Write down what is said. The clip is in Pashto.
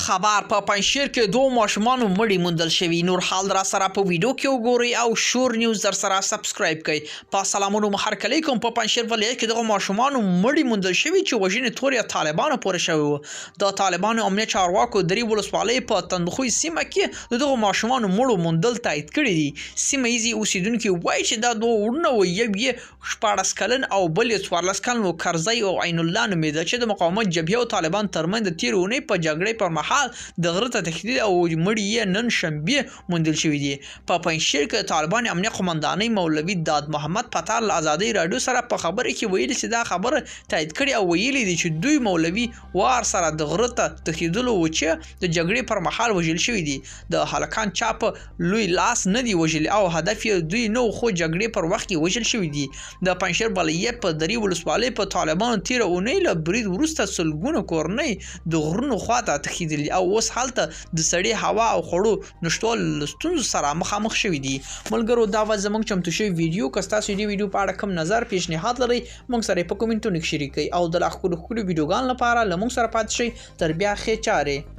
خبر، په پنجشیر کې دوو ماشومانو مړي موندل شوي. نور حال را سره په ویډیو کې وګورئ او شور نیوز در سره سبسکرایب کړئ. په سلامونو مو هرکلی کوم. په پنجشیر ولایت کې دغو ماشومانو مړي موندل شوي چې وژنې تور یې طالبانو پورې شوی و. د طالبانو امنیت چارواکو درې ولسوالۍ په تندخوی سیمه کې د دغو ماشومانو مړو موندل تایید کړي دي. سیمه ییزې اوسېدونکي وایي چې دا دوه وروڼه وو، یو یې 16 کلن او بل یې 14 کلن و. کرزی او عین الله نومېده چې د مقاومت جبهې او طالبان ترمنځ د تېرې اونۍ په جګړې پر مهال د غره ته تښتېدلي او مړي یې نن شنبه موندل شوي دي. په پنجشیر کې د طالبانو امنیه قومندانۍ مولوي داد محمد پتار له ازادۍ راډیو سره په خبرې کې ویلي چې دا خبره تایید کړې او ویلي دي چې دوی مولوي وار سره د غره ته تښتېدلو و چې د جګړې پر مهال وژل شوي دي. د هلکان چا په لوی لاس نه دي وژلي او هدف یې دوی نه و، خو جګړې پر وخت کې وژل شوي دي. د پنجشیر ولایت په درې ولسوالۍ په طالبانو تېره اونۍ له برید وروسته سلګونه کورنۍ د غرونو خواته تښتېدلي او اوس هلته د سړې هوا او خوړو نشتوالي له ستونزو سره مخامخ شوي دي. ملګرو، دا وه زموږ چمتو شوې ویډیو. که ستاسو د دې ویډیو په اړه کوم نظر، پیشنهاد لرئ، موږ سره یې په کومنټونو کې شریک کړئ او د لا ښکلو ښکلو ویډیوګانو لپاره له موږ سره پاتې شئ. تر بیا، ښې چارې.